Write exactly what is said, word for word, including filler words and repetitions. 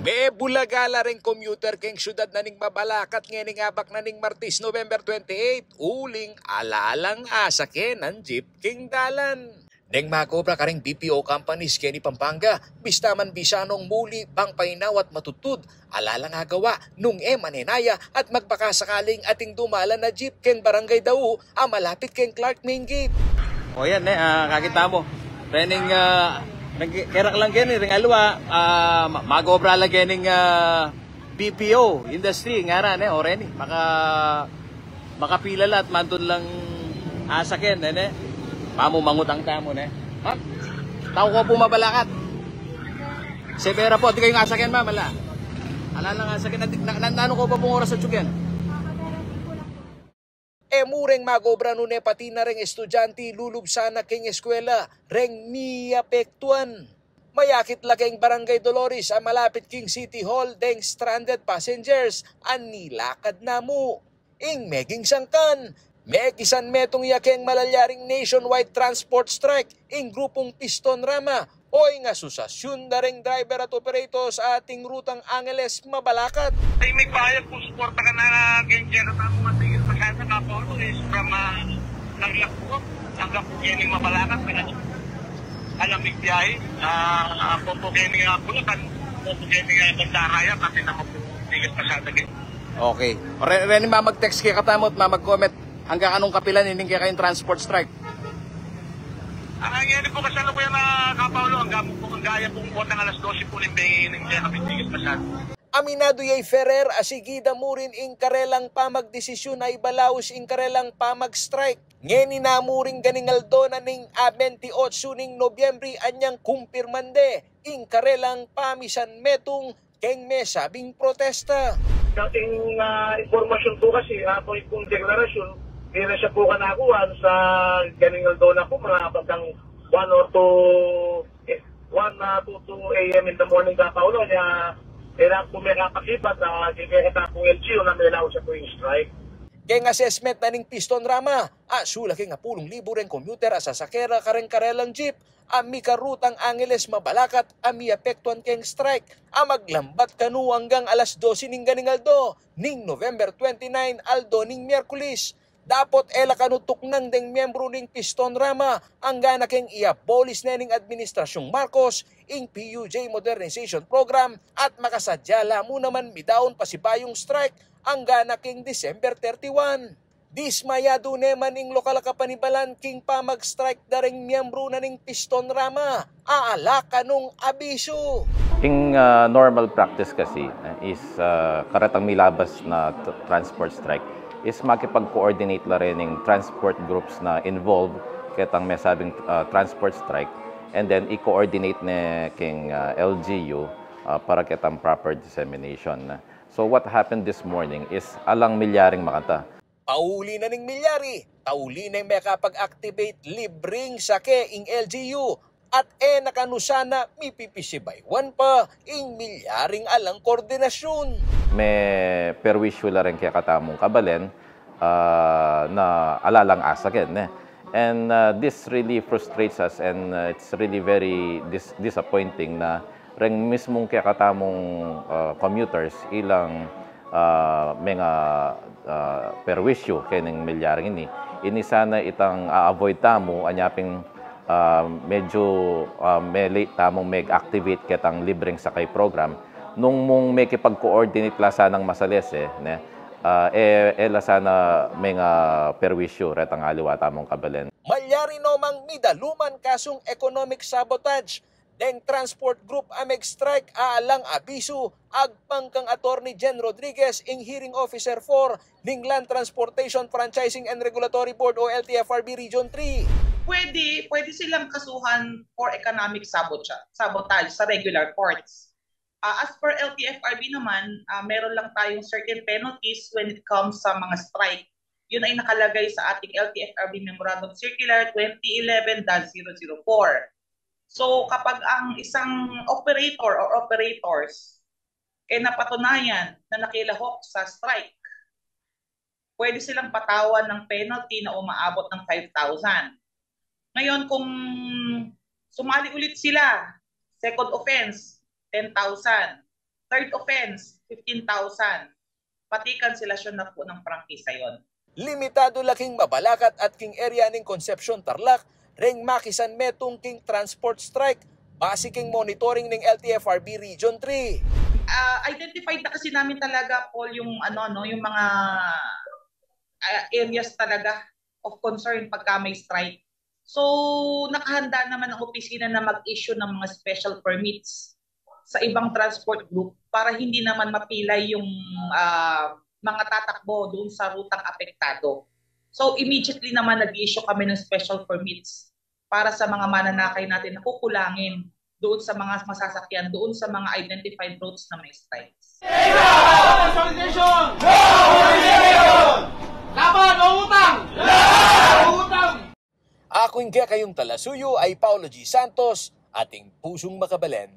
Mebulaga la ring commuter keng syudad na ning Mabalacat ngening abak na ning Martes, November twenty-eight, uling ala lang asaken a jeep keng dalan. Neng makobra karing B P O companies keni Pampanga, bista man bisa nong muli bang painawa at matudtud, ala lang agawa nung e manenaya at magbaka sakaling ating dumalan a jeep keng Barangay Dau a malapit keng Clark Main Gate. O yan, e, ah, kakita mu. Rening, ah, nag-, kerak lang keni, ring aliwa, ah, ma-, makobra lang kening, ah, B P O industry, ngaran, e, o reni, maka-, makapila la at mantun lang asaken, e, ne? Pamu mangutang tamu, ne? Ma'am, tau ko pu Mabalacat. Severa pu, atiu kayung asaken, ma'am, ala? Ala lang asaken, na, na, na, nanu ko pa pung oras atiu yan? E mu reng makobra nune pati na reng estudyante lulub sana keng eskwela reng miapektuan. Mayakit la keng Barangay Dolores a malapit keng City Hall deng stranded passengers a nilakad na mu. Ing meging sangkan, mekisan metung ya keng malalyaring nationwide transport strike ing grupung Piston Rama o ing Asosasyun da reng Driver at Operators ating rutang Angeles Mabalacat. Ay, may bayad po, suporta ka na, ganyan, at ang mga tigil pa sana, Kapaolo, is from, ah, Tarlac po, hanggang po yan yung Mabalacat, kaya alam yung biyahe, ah, po po kayo nga Bulacan, po po kayo nga Bandaraya, pati naman po, tigil pa sana, ganyan. Okay. Re-, reni mamag-text kekatamu at mamag-comment. Hanggang anong kapilan ining kekayung transport strike? Ang nangyari po kasalukuyan, mga Kapaolo, hanggang po, hanggang po po ng alas dose po ng bengi ng kaya kami tigil pa sana. Aminadu ya i Ferrer a sige da mu rin ing karelang pamagdesisyun a ibalaus ing karelang pamag-strike. Ngeni na mu rin ganing aldo na ning a bente otso ning Nobyembre anyang kumpirman de ing karelang pamisan metung keng mesabing protesta. Dating, ah, impormasyon po kasi, ah, po yung pong deklarasyon, di na siya po kanakuan sa ganing aldo na po, mga bandang one or two, eh, one, ah, to two A M in the morning, Kapaolo, kaya kailangan po may kapakibat, ah, di kaya katapong L G U na may laos siya po yung strike. Keng assessment na ning Piston Rama, asula keng apulung libu reng commuter a sasakera kareng karelang jeep a mikarutang Angeles Mabalacat a miapektuan keng strike a maglambat kanu anggang alas dose ning ganing aldo ning November twenty-nine, aldo ning Miyerkules. Dapot e la kanu tuknang deng miyembru ning Piston Rama anggana keng iabolis ne ning Administrasyung Marcos ing P U J Modernization Program at makasadya la mu naman midaun pasibayung strike anggana keng December thirty-one. Dismayadu ne man ing lokal a kapanibalan king pamag-strike da reng miyembru na ning Piston Rama a ala kanung abisu. Ing, ah, normal practice kasi, eh, is, ah, karetang milabas na t-, transport strike is makipag-coordinate la rin ing transport groups na involved ketang mesabing, ah, transport strike, and then i-coordinate ne king, ah, L G U, ah, para ketang proper dissemination. So what happened this morning is alang milyaring makanta. Pauli na ning milyari, tauli neng mekapag-activate libreng sake ing L G U at e na kanu sana mipipisibaywan pa ing milyaring alang koordinasyun. Me perwisyu la rin kekatamung kabalen, ah, na ala lang asaken, ne? And, ah, this really frustrates us and, ah, it's really very dis-, disappointing na reng mismung kekatamung, ah, commuters ilang, ah, menga, ah, perwisyu kening milyaring ini. Ini sana itang a-avoid tamu, anya pin, ah, medyu, ah, me-late tamung meg-activate ketang libreng sakay program. Nung mung mekipag-coordinate la sanang masalese, ne? Ah, e, e la sana menga perwisyu retang aliwa tamung kabalen. Malyari no mang midaluman kasung economic sabotage deng transport group a meg-strike a alang abisu, agpang kang Attorney Jen Rodriguez, ing Hearing Officer four ning Land Transportation Franchising and Regulatory Board o L T F R B Region three. Pwede, pwede silang kasuhan for economic sabotage, sabotage sa regular courts. Ah, as per L T F R B naman, ah, meron lang tayong certain penalties when it comes sa mga strike. Yun ay nakalagay sa ating L T F R B Memorandum Circular twenty eleven dash zero zero four. So, kapag ang isang operator or operators, eh, napatunayan na nakilahok sa strike, pwede silang patawan ng penalty na umaabot ng five thousand. Ngayon, kung sumali ulit sila, second offense, ten thousand. Third offense, fifteen thousand. Pati kanselasyon na po ng prangkisa yon. Limitadu la king Mabalacat at king area ning Concepcion, Tarlac, reng makisanmetung king transport strike, base king monitoring ning L T F R B Region three. Ah, identified na kasi namin talaga, Paul, yung ano, no, yung mga ah, areas talaga of concern pagka may strike. So, nakahanda naman ang opisina na mag-issue ng mga special permits sa ibang transport group para hindi naman mapilay yung ah, mga tatakbo doon sa rutang apektado. So, immediately naman nag-issue kami ng special permits para sa mga mananakay natin na kukulangin doon sa mga masasakyan, doon sa mga identified routes na may strikes. Consolidation! Consolidation! Laban o utang! Laban o utang! Aku ing kekayung talasuyu ay Paulo G. Santos, ating pusung makabalen.